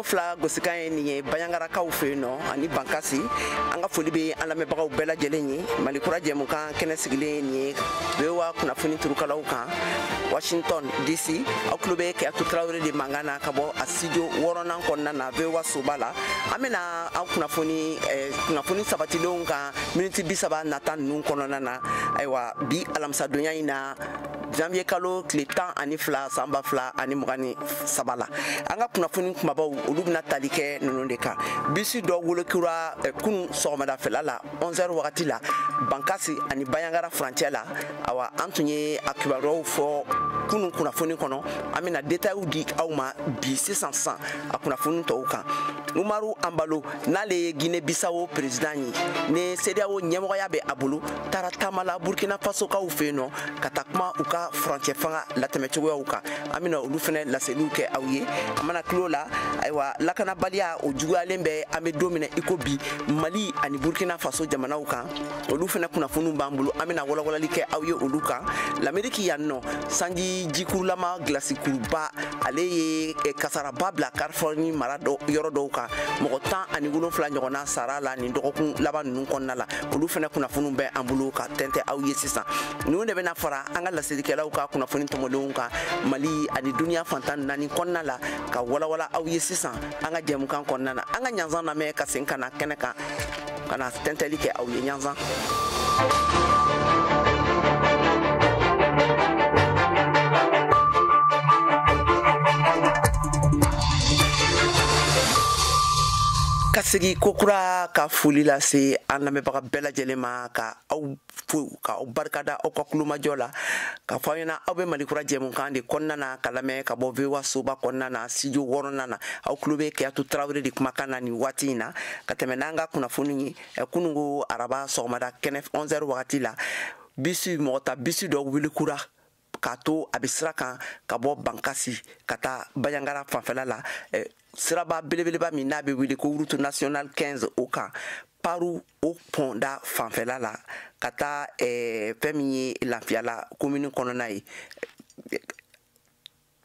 7 gosikan ye nin ye Baɲangarakaw fɛ yen nɔ ani Bankasi. An ka foli bɛ an lamɛnbagaw bɛɛ lajɛlen ye. Mali kura jɛmukan kɛnɛ sigilen nin ye VOA kunnafoni turukalaw kan Washington DC. Aw tulo bɛ Keyatu Tarawele de mankan na ka bɔ a studio 6nan kɔnɔna na VOA soba la. An bɛna aw kunnafoni sabatilenw kan miniti 30 nata ninnu kɔnɔna na. Ayiwa, bi alamisadonya in na, janvier kalo tile 12 san 2023 la, an ka kunnafoni kumabaw olu bɛna tali kɛ ninnu de kan. Bisi dɔ wolokura kunun sɔgɔmadafɛla la 11h wagati la Bankasi ani Baɲangara furancɛ la. Awa, an tun ye a kibaruyaw fɔ kunun kunnafoni kɔnɔ. An bɛna détails di aw ma bi sisan sisan a kunnafoni tɔw kan. Umaru Anbalo, n'ale ye Guinée Bissau président ye, ni CEDEAO ɲɛmɔgɔya bɛ a bolo, taara taama la Burkina Faso kaw fɛ yen nɔ ka taa kuma u ka furancɛ fanga latɛmɛcogoyaw kan. An bɛna olu fɛnɛ laseliw kɛ aw ye. A mana tulo la, ayiwa, lakanabaliya o juguyalen bɛ an bɛ don min na i ko bi Mali ani Burkina Faso jamanaw kan. Olu fɛnɛ kunnafoniw b'an bolo, an bɛna walawalali kɛ aw ye olu kan. Lamɛriki yan nɔ, sanji jikurulama gilasikuruba ale ye kasaraba bila Californie mara dɔ yɔrɔ dɔw kan. Mɔgɔ 17 ɲɔgɔnna sara la nin dɔgɔkun laban ninnu kɔnɔna la. Olu fɛnɛ kunnafoniw bɛ an bolo ka tɛntɛn aw ye sisan. Ninnu de bɛna fara an ka laselikɛlaw ka kunnafoni tɔmɔlenw kan Mali ani duniya fantan 4 kɔnɔna la ka walawala aw ye sisan an ka jɛmukan kɔnɔna na. An ka ɲanzan lamɛn ka segin ka na kɛnɛ kan ka na tɛntɛli kɛ aw ye. Ɲanzan. Ka segi kokura ka foli lase an lamɛnbaga bɛɛ lajɛlen ma, ka aw fo, ka aw barikada aw ka kulomajɔ la, ka fɔ aw ɲɛna aw bɛ Mali kura jɛmukan de kɔnɔna na ka lamɛn ka bɔ VOA soba kɔnɔna na studio 6nan na. Aw tulo bɛ Keyatu Tarawele de kumakan na nin waati in na ka tɛmɛ n'an ka kunnafoni ye. Kununko araba sɔgɔmada kɛnɛ 11h wagati la, bisi mɔgɔ ta bisi dɔ wuli kura k'a to a bɛ sira kan ka bɔ Bankasi ka taa Baɲangara fanfɛla la, siraba belebeleba min n'a bɛ wele ko route nationale 15, o kan Paru o pɔnda fanfɛla la ka taa fɛn min ye Lafiyala commune kɔnɔna ye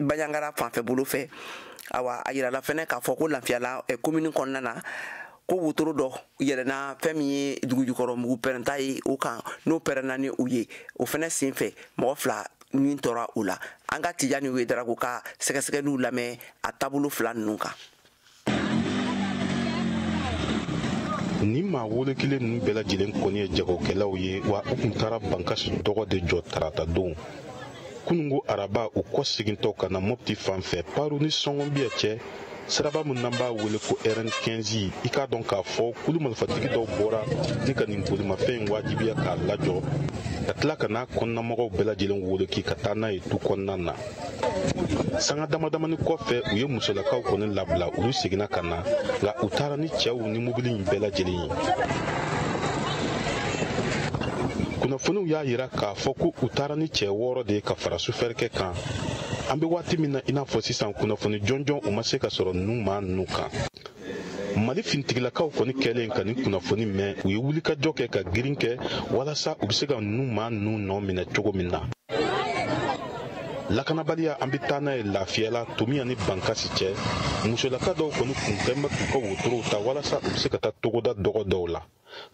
Baɲangara fanfɛ bolo fɛ. Awa, a yirala fɛnɛ k'a fɔ ko Lafiyala commune kɔnɔna na, ko wotoro dɔ yɛlɛnna fɛn min ye dugujukɔrɔ mugu pɛrɛnta ye o kan, n'o pɛrɛnna ni u ye, o fɛnɛ sen fɛ mɔgɔ 2 min tora o la. An ka Tijani Wedarago ka sɛgɛsɛgɛliw lamɛn a taabolo 2 ninnu kan. Ni maa wolokelen ninnu bɛɛ lajɛlen kɔni ye jagokɛlaw ye, wa u tun taara Bankasi dɔgɔ de jɔ tarata don. Kununko araba, u kɔ segintɔ ka na Mopti fan fɛ Paru ni Sɔngɔnbiya cɛ, siraba min n'an b'a wele ko RN15, i k'a dɔn k'a fɔ kulu marifatigi dɔw bɔra ni ka nin bolimafɛn in wajibiya k'a lajɔ, ka tila ka n'a kɔnɔnamɔgɔw bɛɛ lajɛlen woloki ka taa n'a ye du kɔnɔna na. Sanga dama damani kɔfɛ, u ye musolakaw kɔni labila, olu seginna ka na, nka u taara ni cɛw ni mobili in bɛɛ lajɛlen ye. Kunnafoniw y'a yira k'a fɔ ko u taara ni cɛ 6 de ye ka fara sufɛrikɛ kan. An bɛ waati min na i n'a fɔ sisan, kunnafoni jɔnjɔn o ma se ka sɔrɔ ninnu maa ninnu kan. Mali finitigilakaw kɔni kɛlen ka nin kunnafoni mɛn, u ye wulikajɔ kɛ ka girin kɛ walasa u bɛ se ka ninnu maa ninnu nɔ minɛ cogo min na. Lakanabaliya, an bɛ taa n'a ye Lafiyala Tomiya ni Bankasi cɛ. Musolaka dɔw kɔni kun kɛn bɛ k'u ka wotorow ta walasa u bɛ se ka taa togoda dɔgɔ dɔw la.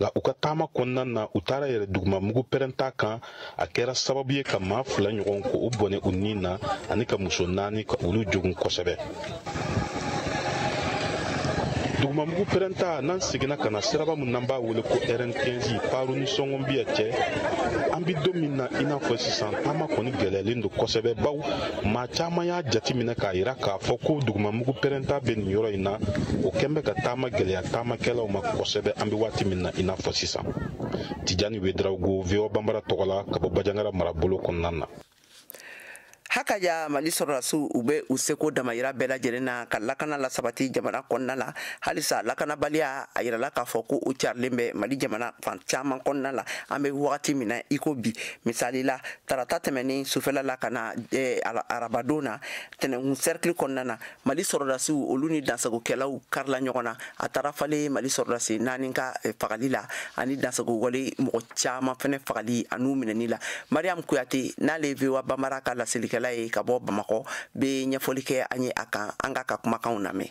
Nka u ka taama kɔnɔna na, u taara yɛrɛ duguma mugu pɛrɛnta kan. A kɛra sababu ye ka maa 2 ɲɔgɔn ko u bɔnɛ u ni na, ani ka muso 4 ka olu jogun kosɛbɛ. Duguma mugu pɛrɛnta, n'an seginna ka na siraba min n'an b'a wele ko RN15 Paru ni Sɔngɔnbiya cɛ, an bɛ don min na i n'a fɔ sisan, taama kɔni gɛlɛyalen don kosɛbɛ, baw maa caman y'a jateminɛ k'a yira k'a fɔ ko duguma mugu pɛrɛnta bɛ nin yɔrɔ in na. O kɛn bɛ ka taama gɛlɛya taamakɛlaw ma kosɛbɛ an bɛ waati min na i n'a fɔ sisan. Tijani Wedarago, VOA Banbara tɔgɔ la ka bɔ Baɲangara marabolo kɔnɔna na. Hakaja, Mali sɔrɔdasiw u bɛ u seko damayira bɛɛ lajɛlen na ka lakana lasabati jamana kɔnɔna la. Halisa lakanabaliya, a yirala k'a fɔ ko o carilen bɛ Mali jamana fan caman kɔnɔna la an bɛ wagati min na i ko bi. Misali la, tarata tɛmɛnen sufɛla la ka na arabadon na, Tɛnɛnkun cercle kɔnɔna na, Mali sɔrɔdasiw olu ni dansagokɛlaw karila ɲɔgɔn na. A taara falen Mali sɔrɔdasi 4 ka fagali la ani dansagowale mɔgɔ caman fɛnɛ fagali an'u minɛni la. Mariam Kuyate, n'ale ye VOA Banbara ka laselikɛla ye ka bɔ Bamakɔ, bɛ ɲɛfɔli kɛ an ye a kan. An k'a ka kumakanw lamɛn.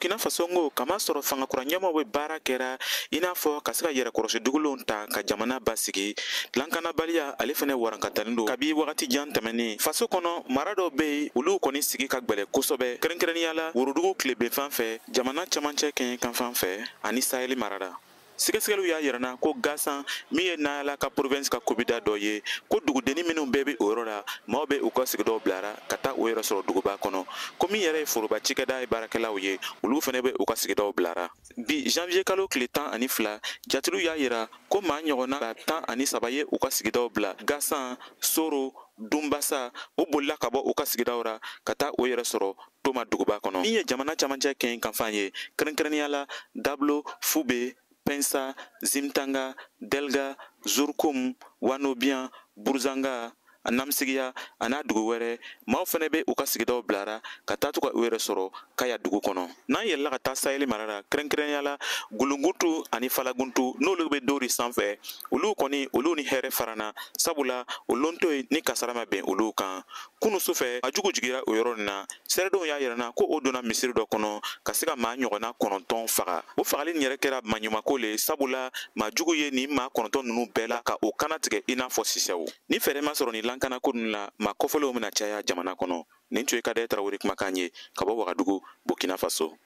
Burkina Faso ngo kamasɔrɔ fangakura ɲɛmaaw bɛ baara kɛra i n'a fɔ ka se ka yɛrɛkɔrɔsi dugulenw ta ka jamana basigi. Lankanabaliya ale fɛnɛ warankatalen don kabi wagati jan tɛmɛnen. Faso kɔnɔ mara dɔw bɛ yen, olu kɔni sigi ka gwɛlɛ kosɛbɛ, kɛrɛnkɛrɛnnenya la worodugu tileben fan fɛ, jamana camancɛ kɛɲɛ fan fɛ ani Saheli mara la. Sɛgɛsɛgɛliw y'a yira na ko Gasan min ye Nayala ka province ka kobida dɔ ye, ko dugudenni minnu bɛɛ bɛ o yɔrɔ la, maaw bɛ u ka sigidaw bilara ka taa o yɛrɛ sɔrɔ duguba kɔnɔ. Ko min yɛrɛ ye foroba cikɛda ye baarakɛlaw ye, olu fana bɛ u ka sigidaw bilara. Bi janvier kalo tile 12, jatiliw y'a yira ko maa ɲɔgɔnna 13 ye u ka sigidaw bila. Gasan, Soro, Dunbasa, o bolila ka bɔ u ka sigidaw ra ka taa o yɛrɛ sɔrɔ Toma duguba kɔnɔ. Min ye jamana camancɛ kɛɲɛ kanfan ye, kɛrɛnkɛrɛnnenya la Dablo, Fube, Pensa, Zimtanga, Delga, Zurkum, Wanobian, Burzanga, a Namsigiya a n'a dugu wɛrɛ, maaw fɛnɛ bɛ u ka sigidaw bilara ka taa to ka u yɛrɛ sɔrɔ Kaya dugu kɔnɔ. N'an yɛlɛla ka taa Saheli mara la, kɛrɛnkɛrɛnnenya la Gulungutu ani Falaguntu, n'olu bɛ Dori sanfɛ, olu kɔni olu ni hɛrɛ farana, sabula o lonto ye ni kasara ma bɛn olu kan. Kunu sufɛ a jugu jigira o yɔrɔ nin na. Sɛrɛdenw y'a yira na ko o donna misiri dɔ kɔnɔ ka se ka maa ɲɔgɔnna 9 faga. O fagali nin yɛrɛ kɛra maɲumako le, sabula maa jugu ye nin maa 9 ninnu bɛɛ la ka o kana tigɛ i n'a fɔ sisɛw. Ni fɛɛrɛ ma sɔrɔ nin lankanako ninnu la, maa kɔfɔlenw bɛna caya jamana kɔnɔ. Nin tun ye Kader Tarawele kumakan ye ka bɔ Wagadugu, Burkina Faso.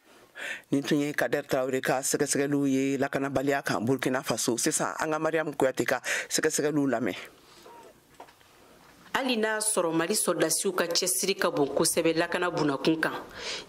Nin tun ye Kader Tarawele ka sɛgɛsɛgɛliw ye lakanabaliya kan Burkina Faso. Sisan an ka Mariam Kuyate ka sɛgɛsɛgɛliw lamɛn. Hali n'a sɔrɔ Mali sɔrɔdasiw ka cɛsiri ka bon kosɛbɛ lakana bunakun kan,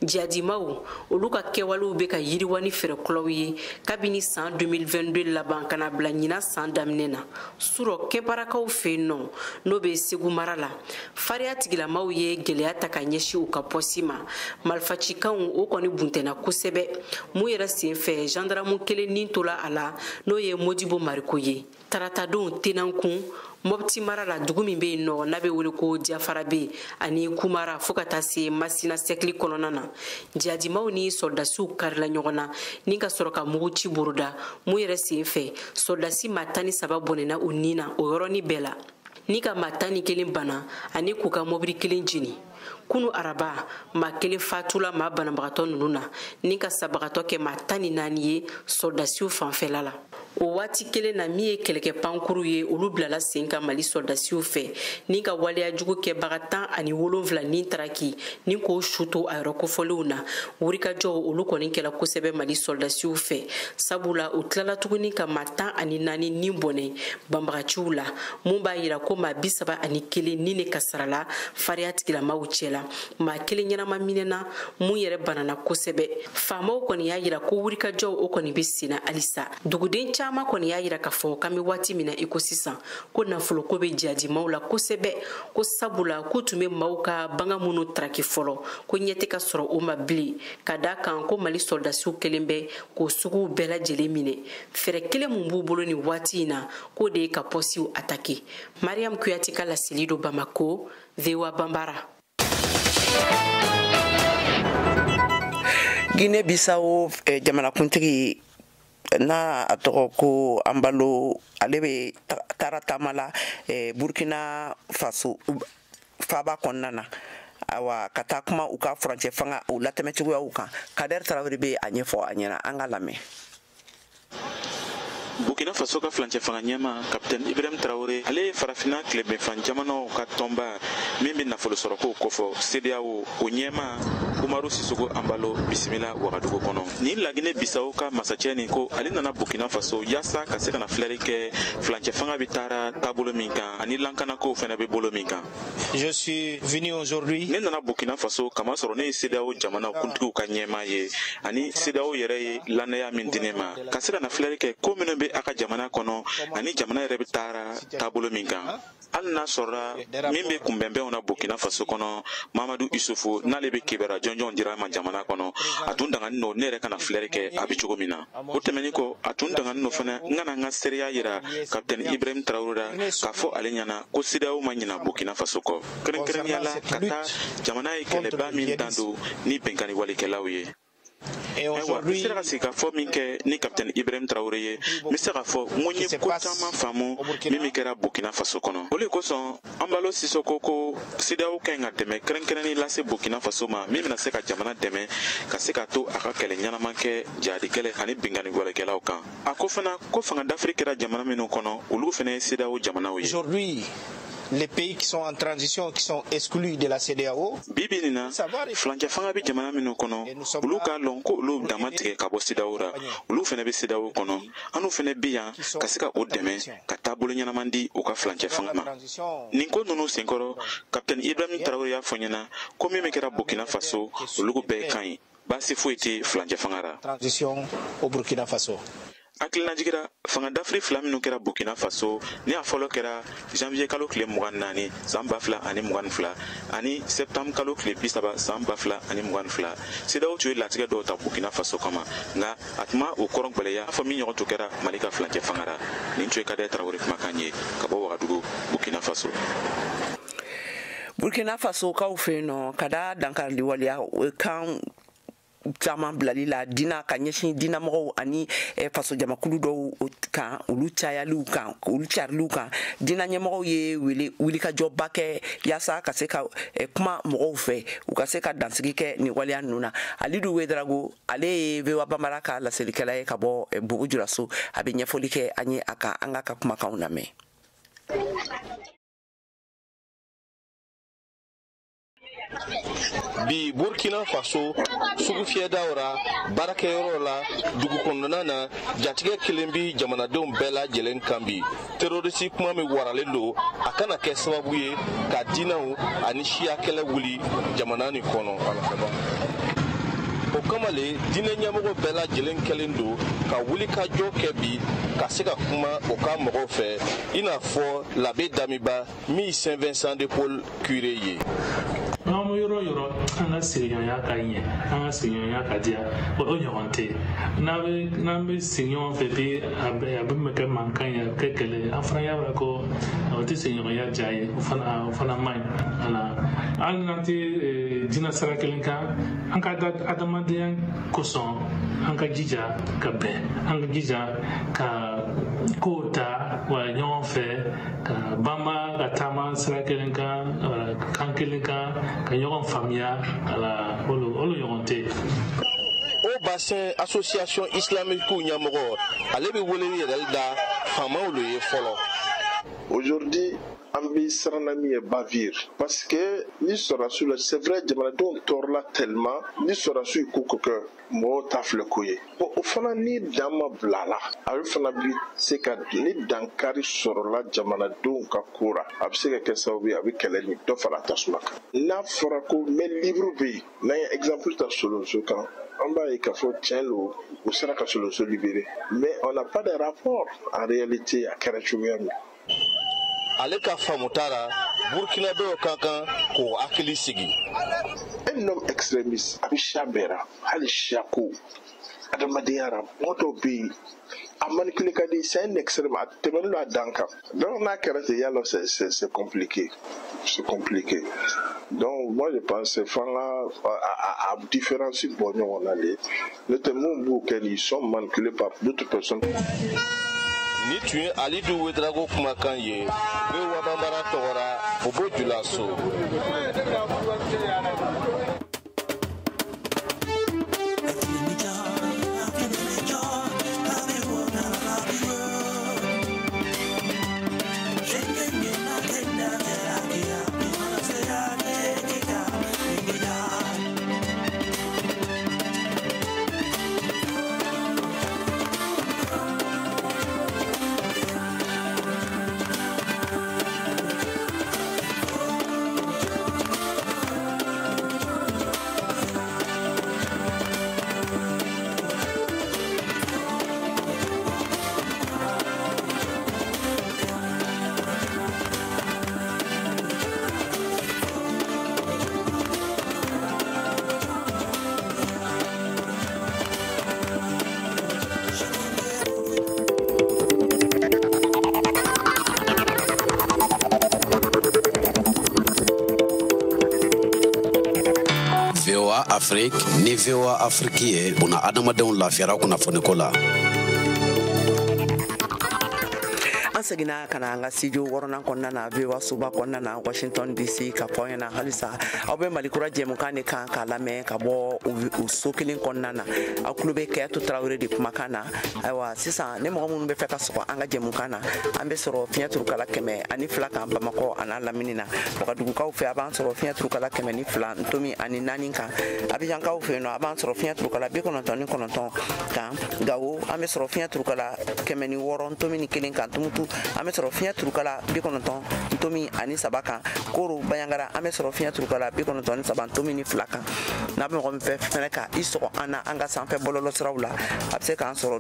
jihadimaw olu ka kɛwalew bɛ ka yiriwa ni fɛɛrɛkuraw ye kabini san 2022 laban ka na bila ɲinan san daminɛ na. Surɔ Kɛnparakaw fɛ yen nɔ, n'o bɛ Segu mara la, fariya tigilamaw ye gɛlɛya ta ka ɲɛsin u ka pɔsi ma. Marifacikanw o kɔni buntɛnna kosɛbɛ, mun yɛrɛ senfɛ gendarme kelen nin tola a la, n'o ye Modibo Mariko ye. Taratadon Tenankun, Mopti mara la, dugu min bɛ yen nɔ n'a bɛ wele ko Diafarabe ani Kumara fo ka taa se Masina sɛkili kɔnɔna na, jihadimaw ni sɔrɔdasiw karila ɲɔgɔn na ni ka sɔrɔ ka mugu ci boroda. Mun yɛrɛ senfɛ sɔrɔdasi maa 13 bɔnɛna u nin na o yɔrɔnin bɛɛ la, ni ka maa 11 bana ani k'u ka mobili kelen jeni. Kunu araba, maa kelen fatula maa banabagatɔ ninnu na ni ka sabagatɔ kɛ maa 14 ye sɔrɔdasiw fanfɛla la. O waati kelen na, min ye kɛlɛkɛ pankuru ye, olu bilala sen kan Mali sɔrɔdasiw fɛ ni ka waleya jugu kɛbaga 17 ni taraki ni k'o su to a yɔrɔ kofɔlenw na. Wulikajɔw olu kɔni kɛla kosɛbɛ Mali sɔrɔdasiw fɛ, sabula u tilala tuguni ka maa 14 ni bɔnɛ banbagaciw la, mun b'a yira ko maa 31 ni ne kasarala fariya tigilamaw cɛ la. Maa kelen ɲɛnama minɛna, mun yɛrɛ banana kosɛbɛ. Faamaw kɔni y'a yira ko wulikajɔw o kɔni bɛ senna halisa. Duguden caman kɔni y'a yira k'a fɔ k'an bɛ waati min na i ko sisan, ko nafoloko bɛ jihadimaw la kosɛbɛ, ko sabula k'u tun bɛ maaw ka bagan minnu taraki fɔlɔ, ko ɲɛ tɛ ka sɔrɔ o ma bilen, ka d'a kan ko Mali sɔrɔdasiw kelen bɛ k'o suguw bɛɛ lajɛlen minɛ. Fɛɛrɛ kelen mun b'u bolo nin waati in na, k'o de ye ka pɔsiw atake. Mariam Kuyate ka laseli don Bamako, VOA Banbara. Guinée Bissau jamanakuntigi n'a a tɔgɔ ko Anbalo, ale bɛ taara taama la Burkina Faso faaba kɔnɔna na, awa ka taa kuma u ka furancɛ fanga u latɛmɛcogoyaw kan. Kader Tarawele bɛ a ɲɛfɔ a ɲɛna, an ka lamɛn. Burkina Faso ka furancɛ fanga ɲɛma Capitaine Ibrahim Traoré, ale ye farafinna tilebinfan jamanaw ka tɔnba min bɛ nafolo sɔrɔko kofɔ CEDEAO o ɲɛma Umaru Sissoco Embalo bisimila Wagadugu kɔnɔ. Nin Laginɛ Bisawo ka masacɛ nin ko ale nana Burkina Faso yaasa ka se ka na filɛli kɛ furancɛ fanga bɛ taara taabolo min kan ani lankanakow fɛnɛ bɛ bolo min kan. Je suis venu aujourd'hui. Ne nana Burkina Faso kamasɔrɔ ne ye CEDEAO jamana kuntigiw ka ɲɛmaa ye ani CEDEAO yɛrɛ ye lanaya min di ne ma ka se ka na filɛli kɛ ko minnu bɛ a ka jamana kɔnɔ ani jamana yɛrɛ bɛ taara taabolo min kan. Hali n'a sɔrɔla min bɛ kunbɛnbɛnw na Burkina Faso kɔnɔ, Mamadu Isufu n'ale bɛ kibaruya jɔnjɔn dira a ma jamana kɔnɔ, a tun danganen don ne yɛrɛ kana filɛli kɛ a bɛ cogo min na. O tɛmɛnen kɔ, a tun danganen don fana n kana n ka seereya yira Capitaine Ibrahim Traoré la k'a fɔ ale ɲɛna ko CEDEAO ma ɲina Burkina Faso kɔ, kɛrɛnkɛrɛnnenya la ka taa jamana ye kɛlɛba min dan don ni bɛnkanni walikɛlaw ye. Ayiwa, n sera ka sigikafɔ min kɛ ni Kapitɛni Ibrahim Traoré ye, n bɛ se k'a fɔ n ko n ye ko caman faamu min bɛ kɛra Burkina Faso kɔnɔ. O de kosɔn Embalo Sissoco ko CEDEAO ka ɲi ka dɛmɛ kɛrɛnkɛrɛnnen lase Burkina Faso ma, min bɛna se ka jamana dɛmɛ ka se ka to a ka kɛlɛ ɲɛnama kɛ jihadi kɛlɛ ani binkanni wɛrɛkɛlaw kan. A ko fana ko fanga dafiri kɛra jamana minnu kɔnɔ, olu fana ye CEDEAO jamanaw ye. Aujourd'hui, les pays qui sont en transition, qui sont exclus de la CEDEAO. Bi bi nin na, furancɛ fanga bɛ jamana minnu kɔnɔ, olu k'a lɔn ko olu dama tigɛ ka bɔ CEDEAO ra. Olu fana bɛ CEDEAO kɔnɔ. Anw fana bɛ yan ka se ka o dɛmɛ ka taabolo ɲɛnama di u ka furancɛ fanga ma. Nin ko ninnu senkɔrɔ, Kapitɛni Ibrahim Traoré y'a fɔ ɲɛna ko min bɛ kɛra Burkina Faso, olu bɛɛ ka ɲi, baasi foyi tɛ furancɛ fanga ra. Transition au Burkina Faso. Hakilinajigira, fanga dafiri fila minnu kɛra Burkina Faso, ni a fɔlɔ kɛra janvier kalo tile 24 san 2022 ani septembre kalo tile 30 san 2022, CEDEAO tun ye latigɛ dɔw ta Burkina Faso kama, nka a tun ma o kɔrɔ gwɛlɛya fɔ min ɲɔgɔn tun kɛra Mali ka furancɛ fanga ra. Nin tun ye Kadɛ Tarawele kumakan ye ka bɔ Wagadugu, Burkina Faso. Burkina Faso kaw fɛ yen nɔ, ka da dankarili waleya kan caman bilali la dina ka ɲɛsin dinamɔgɔw ani faso jamakulu dɔw kan, olu cayaliw kan, olu cariliw kan, dina ɲɛmɔgɔw ye wele wulikajɔba kɛ yaasa ka se ka kuma mɔgɔw fɛ, u ka se ka dansigi kɛ nin waleya ninnu na. Alidu Wedrago, ale ye VOA Bambara ka laselikɛla ye ka bɔ Bobo Julaso, a bɛ ɲɛfɔli kɛ an ye a kan. An ka kumakanw lamɛn. Bi Burkina Faso, sugu fiyɛdaw ra, baarakɛyɔrɔ la, dugu kɔnɔna na, jatigɛ kelen bi jamanadenw bɛɛ lajɛlen kan bi. Terroriste kuma min waralen don, a kana kɛ sababu ye ka diinɛw ani siya kɛlɛ wuli jamana nin kɔnɔ. O kama le, diinɛ ɲɛmɔgɔ bɛɛ lajɛlen kɛlen don ka wuli ka jɔ kɛ bi ka se ka kuma o ka mɔgɔw fɛ, i n'a fɔ l'abbé Damiba min Saint Vincent de Paul curé ye. N'an bɛ yɔrɔ yɔrɔ, an ka sigiɲɔgɔnya ka ɲɛ, an ka sigiɲɔgɔnya ka diya, o ɲɔgɔn tɛ. N'an bɛ sigi ɲɔgɔn fɛ bi, a bɛ kɛ mankan ye, a bɛ kɛ kɛlɛ ye. An fana y'a dɔn ko o tɛ sigiɲɔgɔnya diya ye, o fana man ɲi. Wala, hali n'an tɛ diinɛ sira kelen kan, an ka da adamadenya kosɔn, an ka jija ka bɛn, an ka jija ka kow ta wa ɲɔgɔn fɛ, ka banba ka taama sira kelen kan, kan kelen kan, ka ɲɔgɔn faamuya. Wala, olu ɲɔgɔn tɛ. O bassin association islamique ɲɛmɔgɔ, ale bɛ weleli yɛrɛ da faamaw le ye fɔlɔ. Aujourd'hui, an bɛ siran na min ye bavure, parce que ni sɔrɔdasiw la, c'est vrai, jamanadenw tɔɔrɔla tellement, ni sɔrɔdasiw ye ko ko kɛ, mɔgɔw t'a filɛ ko ye. Bon, o fana, ni dan ma bila a la, a bɛ fana bi se ka ni dankari sɔrɔla jamanadenw ka ko ra, a bɛ se ka kɛ sababu ye a bɛ kɛlɛ ni dɔ fara tasuma kan. N'a fɔra ko main libre bɛ yen, n'an ye exemple ta Solonso kan, an b'a ye k'a fɔ tiɲɛ don, u sera ka Solonso libérer, mais on n'a pas de rapport en réalité, a kɛra cogoya min. Ale ka faamuta ra, Burkinabɛw ka kan k'o hakili sigi. Un homme extrémiste, a bɛ siya bɛɛ ra, hali siya ko adamadenya ra, mɔgɔ dɔw bɛ yen a manipulé ka di, c'est un extrême, a tɛmɛnen don a dan kan. Donc n'a kɛra ten, yalɔ, c'est compliqué, c'est compliqué. Donc moi je pense que f'an ka a différence bɔ ɲɔgɔn na de, n'o tɛ mun b'u kɛ, ils sont manipulés par d'autres personnes. Ni tun ye Alidu Wedrago kumakan ye VOA Bambara tɔgɔra, Bobo Julaso. VOA Afrique ni VOA Afrique ye buna adamadenw lafiyara kunnafoniko la. An seginna ka na an ka studio wɔɔrɔnan kɔnɔna na, VOA soba kɔnɔna na, Washington DC, ka fɔ aw ɲɛna halisa aw bɛ Malikura jɛmukan de kan k'a lamɛn ka bɔ o so kelen kɔnɔna na. Aw tulo bɛ Kɛyatu Tarawele de kumakan na. Ayiwa, sisan ni mɔgɔ minnu bɛ fɛ ka sɔgɔ an ka jɛmukan na, an bɛ sɔrɔ fiɲɛ turukala 102 kan Bamakɔ a n'a lamini na. Wagadugukaw fɛ, a b'an sɔrɔ fiɲɛ turukala 102.4 kan. Abijankaw fɛ yen nɔ, a b'an sɔrɔ fiɲɛ turukala 99 kan. Gawo, an bɛ sɔrɔ fiɲɛ turukala 106.1 kan. Tumutu, an bɛ sɔrɔ fiɲɛ turukala 90.3 kan. Koro Bayangara, an bɛ sɔrɔ fiɲɛ turukala 93.2 kan. N'a bɛ mɔgɔ min fɛ fɛnɛ ka i sɔgɔ an na an ka sanfɛ bɔlɔlɔ siraw la, a bɛ se k'an sɔrɔ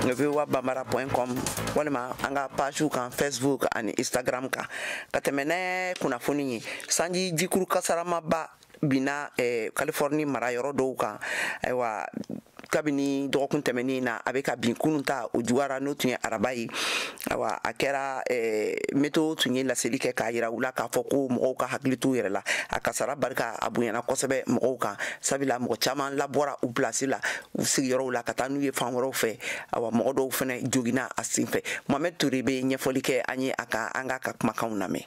www.voabambara.com walima an ka pagew kan Facebook ani Instagram kan. Ka tɛmɛ n'a kunnafoni ye, sanji jikuru kasaramaba binna Californie mara yɔrɔ dɔw kan. Ayiwa, kabini dɔgɔkun tɛmɛnen na, a bɛ ka bin. Kunun ta, o juguyara, n'o tun ye araba ye. Ayiwa, a kɛra météo tun ye laseli kɛ k'a yira u la k'a fɔ ko mɔgɔw ka hakili t'u yɛrɛ la. A kasara barika a bonyana kosɛbɛ mɔgɔw kan, sabula mɔgɔ caman labɔra u pilasi la, u sigiyɔrɔw la, ka taa n'u ye fan wɛrɛw fɛ. Awa, mɔgɔ dɔw fɛnɛ joginna a sen fɛ. Mohamed Touré bɛ ɲɛfɔli kɛ an ye a kan, an k'a ka kumakanw lamɛn.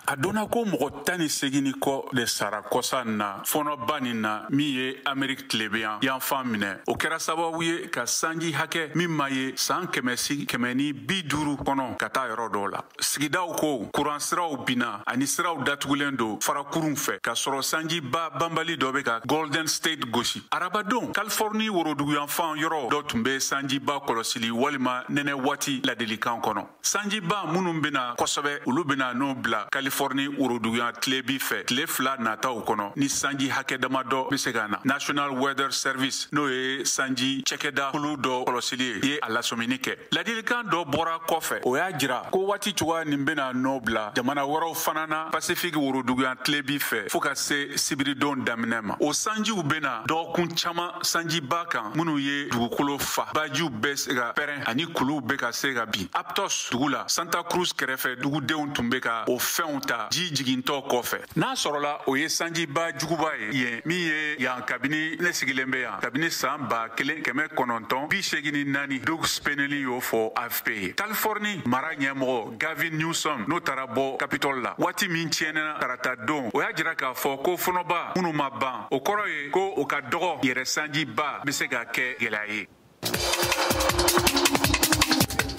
A dɔnna ko mɔgɔ 18 ni kɔ de sara kɔsa na fɔnɔba nin na min ye Ameriki tilebiyan yanfan minɛ. O kɛra sababu ye ka sanji hakɛ min ma ye san 150 kɔnɔ ka taa yɔrɔ dɔw la. Sigidaw ko kuran siraw binna ani siraw datugulen don farakurun fɛ, k'a sɔrɔ sanjiba banbali dɔ bɛ ka Golden State gosi. Arabadon, Californie woroduguyanfan yɔrɔ dɔ tun bɛ sanjiba kɔlɔsili walima nɛnɛ waati ladilikan kɔnɔ. Sanjiba minnu bɛna kosɛbɛ, olu bɛna n'o bila Californie woroduguyan tilebi fɛ tile 2 nataw kɔnɔ, ni sanji hakɛ damadɔ bɛ se ka na. National Weather Service, n'o ye sanji cɛkɛda kulu dɔ kɔlɔsili ye, ye a lasɔmini kɛ. Ladilikan dɔ bɔra kɔfɛ, o y'a jira ko waati cogoya nin bɛna nɔ bila jamana wɛrɛw fana na Pacifique woroduguyan tilebi fɛ fo ka se sibiridon daminɛ ma. O sanjiw bɛna dɔgɔkun caman sanjiba kan minnu ye dugukolo fa, bajiw bɛ se ka pɛrɛn ani kuluw bɛ ka se ka bin. Aptos dugu la, Santa Cruz kɛrɛfɛ, dugudenw tun bɛ ka o fɛnw ta ji jigintɔ kɔfɛ. N'a sɔrɔla o ye sanjiba juguba ye yen min ye yan kabini ne sigilen bɛ yan kabini san 1984, Doug Spinelli y'o fɔ AFP ye. Californie mara ɲɛmɔgɔ Gavin Newsom, n'o taara bɔ Capitole la waati min tiɲɛna tarata don, o y'a jira k'a fɔ ko fɔnɔba minnu ma ban, o kɔrɔ ye ko o ka dɔgɔ yɛrɛ sanjiba bɛ se ka kɛ gɛlɛya ye.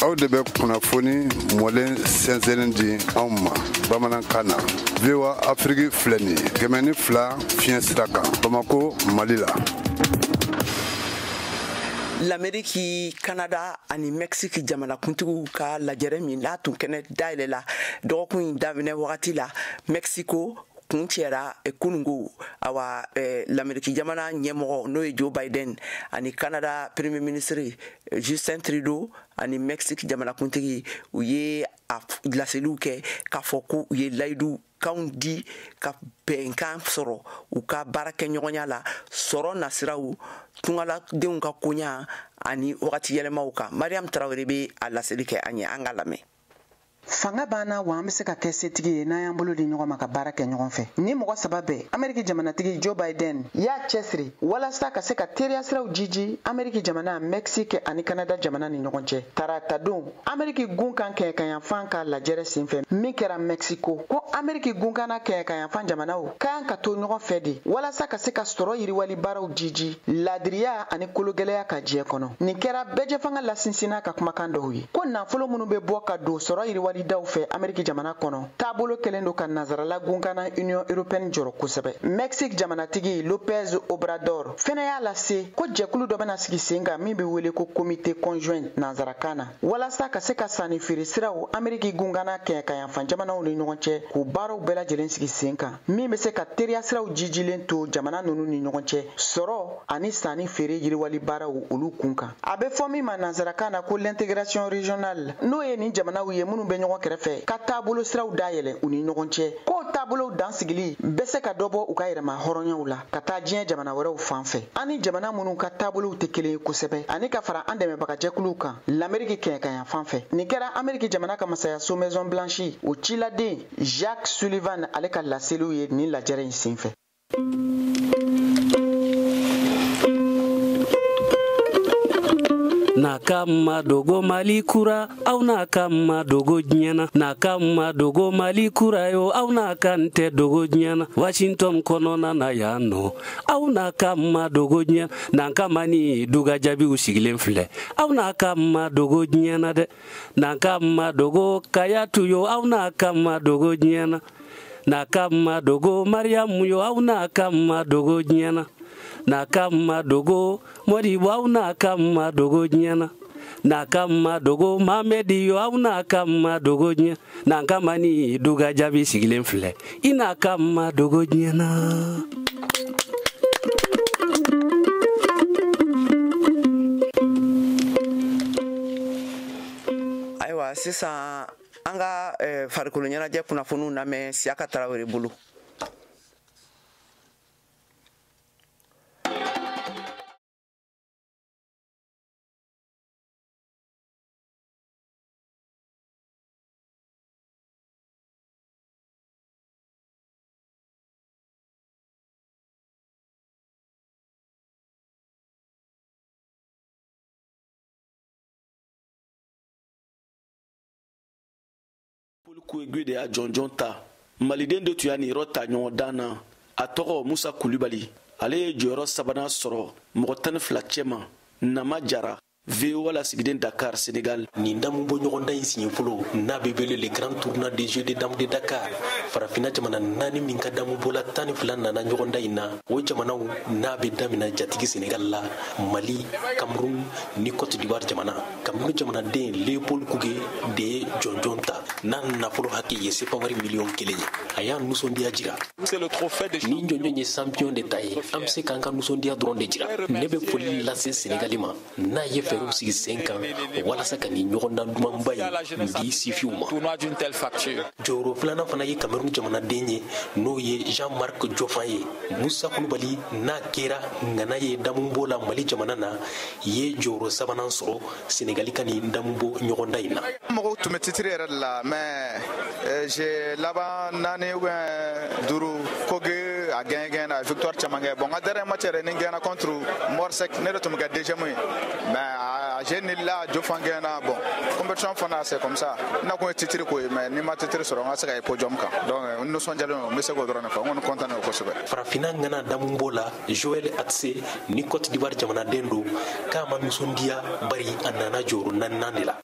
Aw de bɛ kunnafoni mɔlen sɛnsɛnnen di anw ma bamanankan na. VOA Afrique filɛ nin ye 102 fiɲɛ sira kan, Bamako, Mali la. L'Amérique, Canada ani Mexique jamanakuntigiw ka lajɛrɛ min n'a tun kɛnɛ dayɛlɛla dɔgɔkun in daminɛ wagati la Mexico, kun cɛra kunungo. Awa, l'Amérique jamana ɲɛmɔgɔ, n'o ye Joe Biden, ani Canada premier ministre Justin Trudeau ani Mexique jamanakuntigi, u ye a laseliw kɛ k'a fɔ ko u ye layidu kanw di ka bɛnkan sɔrɔ u ka baarakɛɲɔgɔnya la, sɔrɔ nasiraw, tungaladenw ka koɲa ani wagati yɛlɛmaw kan. Mariam Tarawele bɛ a laseli kɛ an ye, an ka lamɛn. Fanga banna wa, an bɛ se ka kɛ setigi ye n'an y'an bolo di ɲɔgɔn ma ka baara kɛ ɲɔgɔn fɛ. Ni mɔgɔ saba bɛɛ, Ameriki jamanatigi Joe Biden y'a cɛsiri walasa ka se ka teriya siraw jiji Ameriki jamana, Mexique ani Canada jamana ni ɲɔgɔn cɛ taratadon Ameriki gun kan kɛɲɛkayanfan ka lajɛrɛ senfɛ min kɛra Mexico, ko Ameriki gunkanna kɛɲɛkayanfan jamanaw ka kan ka to ɲɔgɔn fɛ de walasa ka se ka sɔrɔ yiriwali baaraw jiji ladiriya ani kologɛlɛya ka diɲɛ kɔnɔ. Nin kɛra bɛɛjɛfanga lasinsinna ka kumakan dɔw ye ko nafolo minnu bɛ bɔ ka don sɔrɔ yiriwali daw fɛ Ameriki jamana kɔnɔ, taabolo kɛlen don ka nazarala gunkana Union européenne jɔrɔ kosɛbɛ. Mexique jamanatigi Lopez Obrador fɛnɛ y'a lase ko jɛkulu dɔ bɛna sigi sen kan min bɛ wele ko comité conjoint nanzarakan na, walasa ka se ka sanni feere siraw Ameriki gunkana kɛɲɛkayanfan jamanaw ni ɲɔgɔn cɛ, k'u baaraw bɛɛ lajɛlen sigi sen kan min bɛ se ka teriya siraw jijilen to jamana ninnu ni ɲɔgɔn cɛ sɔrɔ ani sanni feere yiriwali baaraw olu kun kan. A bɛ fɔ min ma nanzarakan na ko l'intégration régionale, n'o ye nin jamanaw ye minnu bɛ ɲɔgɔn kɛrɛfɛ ka taabolo siraw dayɛlɛ u ni ɲɔgɔn cɛ, k'o taabolow dansigili bɛ se ka dɔ bɔ u ka yɛrɛma hɔrɔnyaw la ka taa diɲɛ jamana wɛrɛw fan fɛ, an ni jamana minnu ka taabolow tɛ kelen ye kosɛbɛ, ani ka fara an dɛmɛbagajɛkuluw kan l'Amérique kɛɲɛkayan fan fɛ. Nin kɛra Amérique jamana ka masayaso Maison Blanche o ciladen Jacques Sullivan ale ka laseliw ye nin lajɛrɛ in senfɛ. N'a ka ma dogo Mali kura, aw n'a ka ma dogo diɲɛ na. N'a ka ma dogo Mali kura yo, aw n'a ka n tɛ dogo diɲɛ na. Washington kɔnɔna na yan nɔ, aw n'a ka ma dogo diɲɛ na. N'an ka ma ni duga jaabiw sigilen filɛ, aw n'a ka ma dogo diɲɛ na dɛ. N'an ka ma dogo Kayatu yo, aw n'a ka ma dogo diɲɛ na. N'a ka ma dogo Mariyamu yo, aw n'a ka ma dogo diɲɛ na. N'a ka ma dogo Modibo, aw n'a ka ma dogo diɲɛ na. N'a ka ma dogo Mamedi yo, aw n'a ka ma dogo diɲɛ. N'an ka ma ni duga jaabi sigilen filɛ, i n'a ka ma dogo diɲɛ na. Ayiwa, sisan an ka farikolo ɲɛnajɛ kunnafoniw lamɛn Siyaka Tarawele bolo. Koegui de y'a jɔnjɔn ta. Maliden de tun y'a niyɔrɔ ta ɲɔgɔndan na, a tɔgɔ Musa Kulibali. Ale ye jɔyɔrɔ sabanan sɔrɔ mɔgɔ 12 cɛma. Nama Jara, VOA lasigiden, Dakar, Sénégal. Nin damu bɔ ɲɔgɔndan in siɲɛ fɔlɔ n'a bɛ wele le grand tournoi des jeux de dames de Dakar, farafinna jamana naani min ka damu bɔla 12 nana ɲɔgɔndan in na. O jamanaw n'a bɛ damina jatigi Sénégal la, Mali, Cameroun ni Côte d'Ivoire jamana. Cameroun jamanaden Léopold Kouge de ye jɔnjɔn ta n'a nafolo hakɛ ye sefa wari miliyɔn 1 ye. A y'a nisɔndiya jira. Nin jɔnjɔn ye champion de ta ye, an bɛ se k'an ka nisɔndiya dɔrɔn de jira. Ne bɛ foli lase Sénégali ma n'a ye fɛɛrɛw sigi sen kan walasa ka nin ɲɔgɔndan dumanba in di sifinw ma. Jɔyɔrɔ filanan fana ye Cameroun jamanaden ye, n'o ye Jean-Marc Jofan ye. Musa Kulubali n'a kɛra ŋana ye damubɔ la Mali jamana na, ye jɔyɔrɔ sabanan sɔrɔ Sénégali ka nin damubɔ ɲɔgɔndan in na. Mɔgɔw tun bɛ titre yɛrɛ de la, mais j'ai laban naani ou bien duuru Koge a gagné gagné na victoire caman kɛ. Bon, n ka dernier match yɛrɛ ni gagné contre Morsek, ne de tun bɛ kɛ deuxième ye, mais a j'ai ni la Jofan gagné na. Bon, compétition fana c'est comme ça, n'a kun ye titre ko ye, mais ni ma titre sɔrɔ, n ka se ka ye podium kan. Donc n nisɔndiyalen don, n bɛ se k'o dɔrɔn de fɔ, n kɔni content don kosɛbɛ. Farafinna ŋana damubɔ la, Joël Atse ni Côte d'Ivoire jamanaden don, k'a ma nisɔndiya bari a nana jɔyɔrɔ naaninan de la.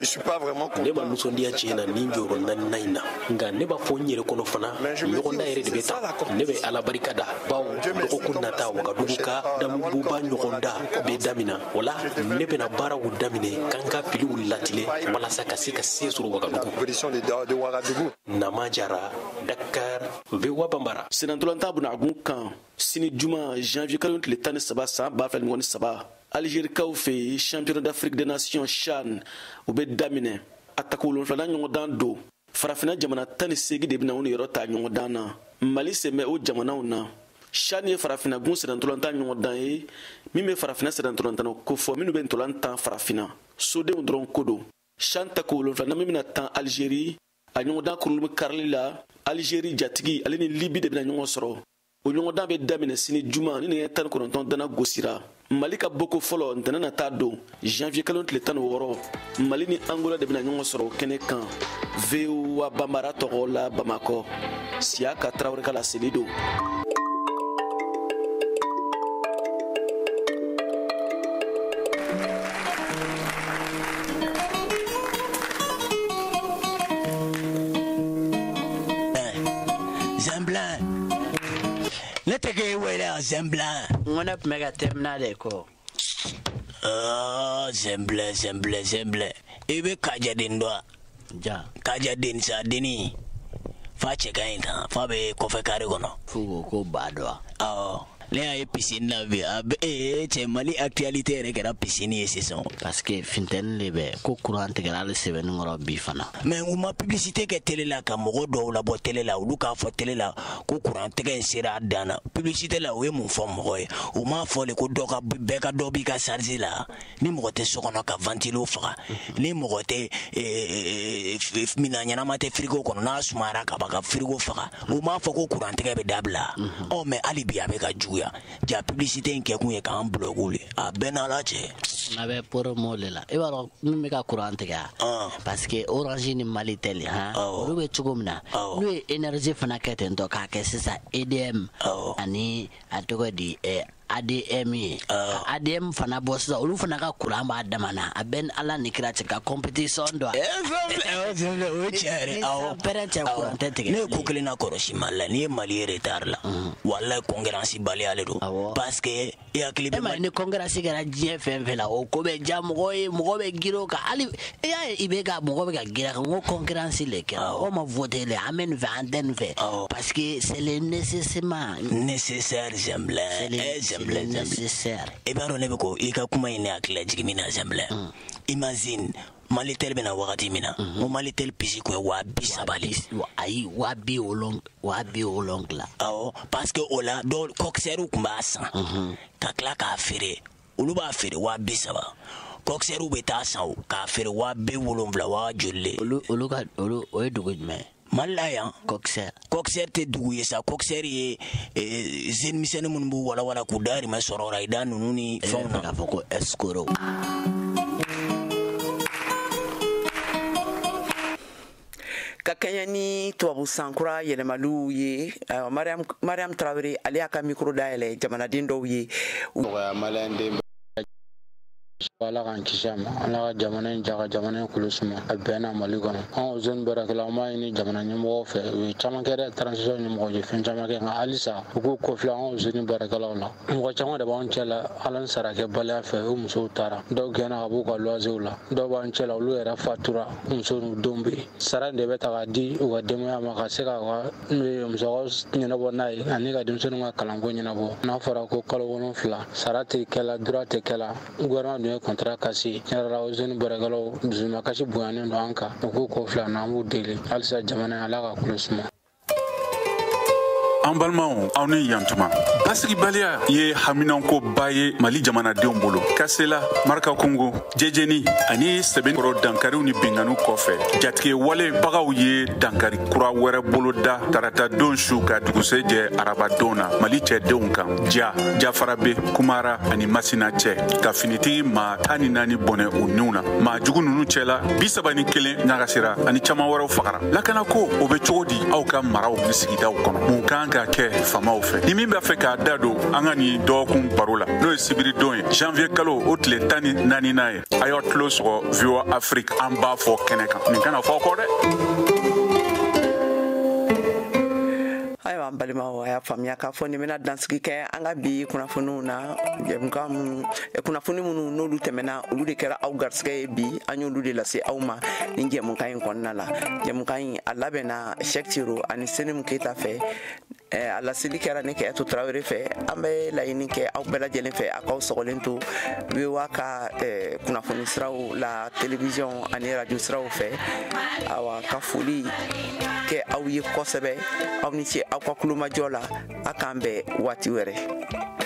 Ne ma nisɔndiya tiɲɛ na nin jɔyɔrɔ naaninan in na, nka ne b'a fɔ n yɛrɛ kɔnɔ fana ɲɔgɔndan yɛrɛ de bɛ ta. Ne bɛ Ala barika da, bawo dɔgɔkun nata Wagadugu ka damuboba ɲɔgɔnda bɛ damina. O la ne bɛna baaraw daminɛ k'an ka filiw latilen walasa ka se ka se sɔrɔ Wagadugu. Nama Jara, Dakar, VOA Bambara. Senatɔlɔntan bunagun kan sini juma, janvier kalo tile 13 san 2023, Algérikaw fɛ yen, championnat d'Afrique des nations CHAN o bɛ daminɛ. A tako wolonfilanan ɲɔgɔndan don. Farafinna jamana 18 de bɛna u niyɔrɔ ta ɲɔgɔndan na. Mali sen bɛ o jamanaw na. CHAN ye farafinna gun sennantolatan ɲɔgɔndan ye min bɛ farafinna sennantolatannaw kofɔ minnu bɛ ntolan tan farafinna sodenw dɔrɔn ko don. CHAN tako wolonfilanan min bɛna tan Algérie, a ɲɔgɔndan kurun bɛ karili la. Algérie jatigi ale ni Libi de bɛna ɲɔgɔn sɔrɔ. O ɲɔgɔndan bɛ daminɛ sini juma ni nɛgɛ 19 dana gosira. Mali ka bɔko fɔlɔ ntɛnɛn nata don, janvier kalo tile 16, Mali ni Angola de bɛna ɲɔgɔn sɔrɔ o kɛnɛ kan. VOA Bambara tɔgɔ la, Bamakɔ, Siyaka Tarawele ka laseli don. Zemblan, ne tɛ k'e wele yan Zemblan. N ko ne tun bɛ ka terminal de kɔ. Zemblan, Zemblan, Zemblan, i bɛ Kajaden dɔn wa? Ja. Kajaden sa denni fa cɛ ka ɲi tan, fa bɛ kɔfɛ kare kɔnɔ. F'u ko ko ba dɔn wa? Awɔ. Ne y'a ye piscine la bi a bɛ cɛ Mali actualité yɛrɛ kɛra piscine ye sisan. Parce que funteni de bɛ ko courant tigɛra hali sɛbɛnni kɔrɔ bi fana. Mais u ma publicité kɛ télé la ka mɔgɔ dɔw labɔ télé la, olu k'a fɔ télé la ko courant tigɛ in sera a dan na. Publicité la, u ye mun fɔ mɔgɔ ye? U m'a fɔ de ko dɔ ka bɛɛ ka dɔ b'i ka charge la, ni mɔgɔ tɛ so kɔnɔ ka ventilo faga, ni mɔgɔ tɛ minan ɲɛnama tɛ frigo kɔnɔ, n'a sumayara ka ban ka frigo faga. U m'a fɔ ko courant tigɛ bɛ dabila. Ɔ mais hali bi a bɛ ka juguya. Ja publicité in kɛkun ye k'an bloquer le, a bɛɛ n'Ala cɛ. A bɛ promo de la, i b'a dɔn min bɛ ka courant tigɛ, parce que Orange ni Malitel han, olu bɛ cogo min na, n'u ye énergie fana kɛ ten tɔ k'a kɛ sisan EDM ani a tɔgɔ di ADM ye, ka ADM fana bɔ sisan, olu fana ka courant b'a dama na. A bɛ ni Ala ni kira cɛ ka compétition dɔn. O ye tiɲɛ yɛrɛ, awɔ. Pɛrɛn cɛ, courant tɛ tigɛ. Ne ye ko kelen na kɔlɔsi Mali la, n'i ye Mali ye retard la, walayi concurrence baliya de don, parce que i hakili bɛ. E ma ye, ni concurrence kɛra diɲɛ fɛn fɛn la, o ko bɛ diya mɔgɔ ye, mɔgɔ bɛ girin o kan. Hali i y'a ye, i bɛ ka mɔgɔ bɛ ka girin a kan, n ko concurrence le kɛra, mɔgɔ ma voté le, an bɛ nin fɛ, an tɛ nin fɛ, parce que c'est le nécessairement nécessaire. Zɛnbilɛ zɛnbilɛ nécessaire. I b'a dɔn, ne bɛ ko i ka kuma in ne hakili la jigin min na, Zɛnbilɛ, imagine Malitel bɛna wagati min na, n ko Malitel puce kun ye 30 000 le. Ayi, 70 000, 70 000. Awɔ, parce que o la dɔw coxeur kun b'a san ka tila k'a feere, olu b'a feere 30 000, coxeur bɛ taa san o k'a feere 70 000, waa joli le. Olu ka olu, o ye dugu jumɛn ye? Mali la yan. Coxeur. Coxeur tɛ dugu ye sa, coxeur ye jeune misɛnnin minnu b'u walawala k'u dahirimɛ sɔrɔ rayida ninnu ni fɛnw na. K'a fɔ ko escroc. Ka kɛɲɛ ni tubabu sankura yɛlɛmaliw ye, Mariam Tarawele, ale y'a ka micro dayɛlɛ jamanaden dɔw ye. Nɔgɔya maliyɛnden. Ala k'an kisi a ma, Ala ka jamana in ja, ka jamana in kolo suma a bɛn na Mali kɔnɔ. Anw zone baarakɛlaw, an b'a ɲini jamana ɲɛmɔgɔw fɛ, u ye caman kɛ dɛ, transition ɲɛmɔgɔw ye fɛn caman kɛ, nka halisa u k'u kɔfilɛ anw zone baarakɛlaw la. Mɔgɔ caman de b'anw cɛ la, ala ni sarakɛbaliya fɛ, u musow taara, dɔw gɛnna ka b'u ka loisirw la, dɔw b'an cɛ la, olu yɛrɛ fatura, muso n'u denw bɛ yen. Sara in de bɛ ta k'a di u ka denbaya ma ka se k'a ka musakaw ɲɛnabɔ n'a ye ani ka denmisɛnninw ka kalanko ɲɛnabɔ. N'a fɔra ko kalo 7 sara tɛ kɛla, droit tɛ kɛla, gouvernement dun ye contrat cassé. Tiɲɛ yɛrɛ la, o zone baarakɛlaw dusumakasi bonyanen don an kan. U k'u kɔfilɛ an na, an b'u deli halisa, jamana in, Ala ka kulo suma. An balimaw, aw ni yantuma. Basigibaliya ye haminankoba ye Mali jamanadenw bolo. Kasela, Maraka Kungo, Jejeni ani Sɛbɛnkɔrɔ, dankariw ni binganiw kɔfɛ, jatigɛ wale bagaw ye dankari kura wɛrɛ boloda tarata don su ka dugusɛ jɛ arabadon na Mali cɛdenw kan, Ja Jafarabe, Kumara ani Masina cɛ, ka finitigi maa 14 bɔnɛ u niw na. Maa jugu nunu cɛla, 31 ɲagasira ani caaman wɛrɛw fagara. Lakanako, o be cogo di aw ka maraw ni sigidaw kɔnɔ? Mun kan ka kɛ faamaw fɛ? Ni min b'a fɛ k'a da don an ka nin dɔgɔkun baro la, n'o ye sibiridon ye, janvier kalo o tile 14nan ye, a y'aw tulo sɔgɔ VOA Afrique, an b'a fɔ kɛnɛ kan. Nin kana fɔ aw kɔ dɛ. Ayiwa, an balimaw, a y'a faamuya k'a fɔ nin bɛna dansigi kɛ an ka bi kunnafoniw na. Jɛmukan minnu, kunnafoni minnu n'olu tɛmɛna, olu de kɛra aw garisigɛ ye bi. An y'olu de lase aw ma nin jɛmukan in kɔnɔna la. Jɛmukan in a labɛnna Shɛk Ciro ani Senimu Keyita fɛ, a laseli kɛra ne Kɛyatu Tarawele fɛ. An bɛ laɲini kɛ aw bɛɛ lajɛlen fɛ, a k'aw sɔgɔlen to VOA ka kunnafoni siraw la, télévision ani radio siraw fɛ. Awa, ka foli kɛ aw ye kosɛbɛ, aw ni ce aw ka kulomajɔ la. A k'an bɛn waati wɛrɛ.